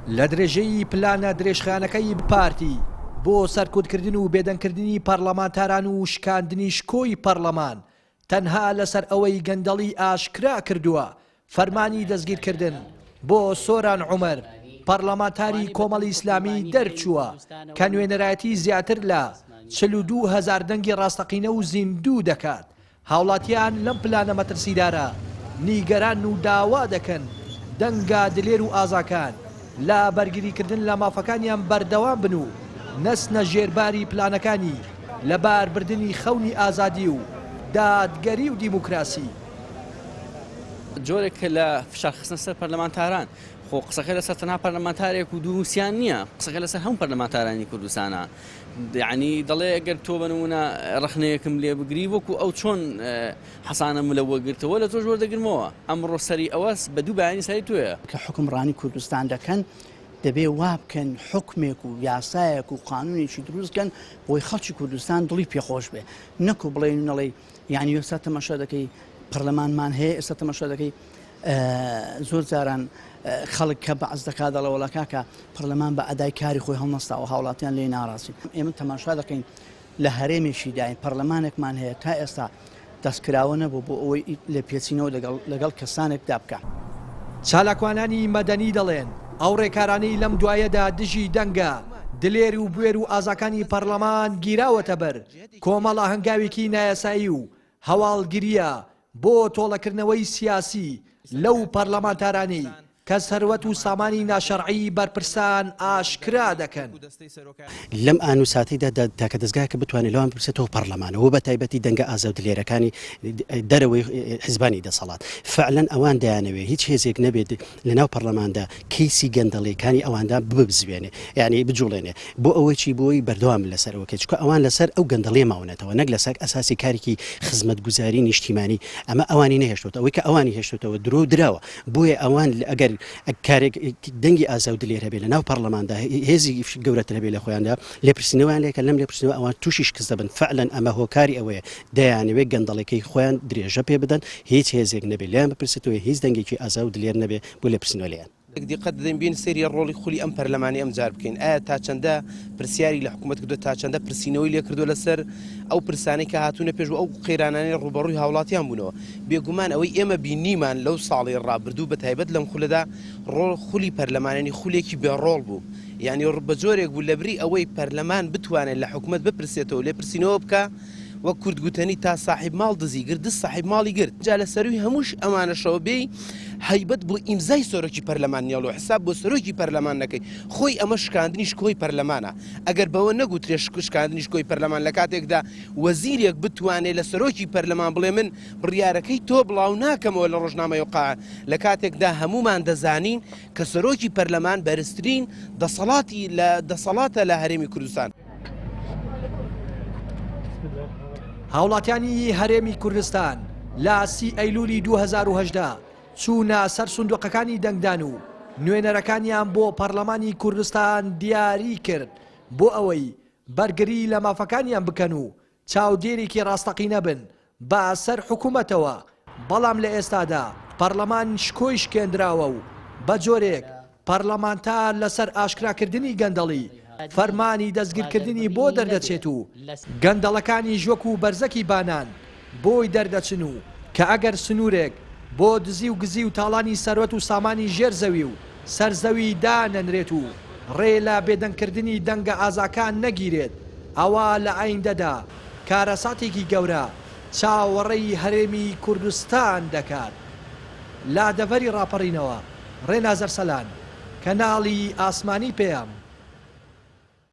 لە درێژەی پلانە درێژخایەنەکەی پارتی بۆ سەرکوتکردن و بێدەنگکردنی پەڕلەمانتاران و شکاندنی شکۆی پەڕلەمان تەنها لەسەر ئەوەی گەندەڵی ئاشکرا کردووە فەرمانی دەستگیرکردن بۆ سۆران عومەر پەڕلەمانتاری کۆمەڵی ئیسلامی دەرچووە کە نوێنەرایەتی زیاتر لە 42 هەزار دەنگی ڕاستەقینە و زیندوو دەکات هاوڵاتیان لەم پلانە مەترسیدارە نیگەرانن و داوا دەکەن دەنگە دلێر و ئازاکان لە بەرگریکردن لە مافەکانیان بەردەوام بن و نەچنە ژێرباری پلانەکانی لەباربردنی خەونی ئازادی و دادگەری و دیموکراسی. جۆرێک لە فشار خستنە سەر پەرلەمانتاران، خۆ قسەکە لەسەر تەنها پەرلەمانتارێک و دووسیان نییە، قسەکە لەسەر هەموو پەرلەمانتارانی کوردستانە. یعنی دەڵێ گەر تۆ بە نمونە ڕەخنەیەکم لێ بگری وەکو ئەو چۆن حەسانە ملە وەگرتەوە لە تۆش وەردەگرمەوە ئەمڕۆ سەری ئەوەس بە دوو بەیانی سەری تۆیە. کە حوکمڕانی کوردستان دەکەن دەبێ وا بکەن حوکمێک و یاسایەک و قانونێکی دروست کەن بۆی خەڵکی کوردستان دڵی پێخۆش بێ نەکو بڵێن و نەڵێی یعنی ئێستا تەماشا دەکەی پەرلەمانمان هەیە ئێستا تەماشا دەکەی زۆر جاران خەڵک کە بەعس دەکات دەڵێ وەڵا کاکە پەرلەمان بە ئەدای کاری خۆی هەڵنەستاوە هاوڵاتیان لێی ناڕازین ئێمە تەماشا دەکەین لە هەرێمێکی داین پەرلەمانێکمان هەیە تا ئێستا دەستکراوە نەبوو بۆ ئەوەی لێپێچینەوە لەگەڵ لەگەڵ کەسانێکدا بکا. چالاکوانانی مەدەنی دەڵێن، ئەو ڕێکارانەی لەم دوایەدا دژی دەنگە دلێر و بوێر و ئازاکانی پەرلەمان گیراوەتە بەر، کۆمەڵە هەنگاوێکی نایاسایی و هەواڵگرییە بۆ تۆڵەکردنەوەی سیاسی لەو پەرلەمانتارانەی کە سەروەت و سامانی ناشەرعی بەرپرسان ئاشکرا دەکەن. لەم ئان و ساتەیدا تاکە دەزگایەک کە بتوانێت لەوان بپرسێتەوە پەڕلەمانە و بە تایبەتی دەنگە ئازا و دلێرەکانی دەرەوەی حزبانی دەسەڵات. فعلەن ئەوان دەیانەوێت هیچ هێزێک نەبێت لەناو پەڕلەماندا کەیسی گەندەڵیەکانی ئەواندا ببزوێنێ یانی بجوڵێنێ بۆ ئەوەی چی بۆی بەردەوام بن لەسەر ئەوەکەی چونکە ئەوان لەسەر ئەو گەندەڵیە ماونەتەوە نەک لەسەر ئەساسی کارێکی خزمەتگوزاری نیشتیمانی ئەمە ئەوانی نەهێشتۆتەوە ئەوەی کە ئەوانی هێشتۆتەوە درۆ و دراوە بۆیە ئەوان ئەگەر کارێک دەنگی ئازا و دلێر هەبێ لەناو پەڕلەماندا هێزی گەورەتر هەبێ لە خۆیاندا لێپرسینەوەیان لێکەن لەم لێپرسینەوە ئەوان تووشی شکست دەبن فعلەن ئەمە هۆکاری ئەوەیە دەیانەوێت گەندەڵیەکەی خۆیان درێژە پێ بدەن هیچ هێزێک نەبێ لێیان بپرسێتەوە هیچ دەنگێکی ئازا و دلێر نەبێ بۆ لێپرسینەوە لێیان. دیقەت بدەین بێین سەیری ڕۆڵی خولی ئەم پەرلەمانی ئەم جار بکەین ئایا تا چەندە پرسیاری لە حکوومەت کردو تا چەندە پرسینەوەی لێ کردو لەسەر ئەو پرسانەی کە هاتوونە پێش و ئەو قەیرانانەی ڕووبەڕووی هاوڵاتیان بوونەوە بێگومان ئەوەی ئێمە بینیمان لەو ساڵی ڕابردوو بە تایبەت لەم خولەدا ڕۆڵ خولی پەرلەمانانی خولێکی بێ ڕۆڵ بوو یعنی بە جۆرێک بوو لەبری ئەوەی پەرلەمان بتوانێت لە حکوومەت بپرسێتەوە لێپرسینەوە بکە وەک کورد گوتەنی تا ساحیب ماڵ دزی گرت دز ساحیب ماڵی گرت. جا لە سەرووی هەمووش ئەمانەشەوە بێی هەیبەت بۆ ئیمزای سەرۆکی پەرلەمان نیەڵێ و حساب بۆ سەرۆکی پەرلەمان نەکەی خۆی ئەمە شکاندنی شکۆی پەرلەمانە ئەگەر بەوە نەگوترێ شکاندنی شکۆی پەرلەمان لە کاتێکدا وەزیرێک بتوانێ لە سەرۆکی پەرلەمان بڵێ من بڕیارەکەی تۆ بڵاو ناکەمەوە لە ڕۆژنامەی وقاع لە کاتێکدا هەموومان دەزانین کە سەرۆکی پەرلەمان بەرزترین دەسەڵاتی لە دەسەڵاتە لە هەرێمی کوردستان. هاوڵاتیانی هەرێمی کوردستان لە سی ئەیلولی 2018 چوونە سەر سندوقەکانی دەنگدان و نوێنەرەکانیان بۆ پەرلەمانی کوردستان دیاری کرد بۆ ئەوەی بەرگری لە مافەکانیان بکەن و چاودێرێکی ڕاستەقینە بن بە سەر حکومەتەوە، بەڵام لە ئێستادا پەڕلەمان شکۆی شکێندراوە و بە جۆرێک پەڕلەمانتار لەسەر ئاشکراکردنی گەندەڵی فەرمانی دەستگیرکردنی بۆ دەردەچێت و گەندەڵەکانیش وەکو بەرزەکی بانان بۆی دەردەچن و کە ئەگەر سنورێک بۆ دزی و گزی و تاڵانی سەروەت و سامانی ژێر زەوی و سەر زەوی دانەنرێت و ڕێ لە بێدەنگکردنی دەنگە ئازاکان نەگیرێت ئەوا لە ئایندەدا کارەساتێکی گەورە چاوەڕێی هەرێمی کوردستان دەکات. لە دەڤەری ڕاپەڕینەوە، ڕێناز ئەرسەلان، کەناڵی ئاسمانی پەیام.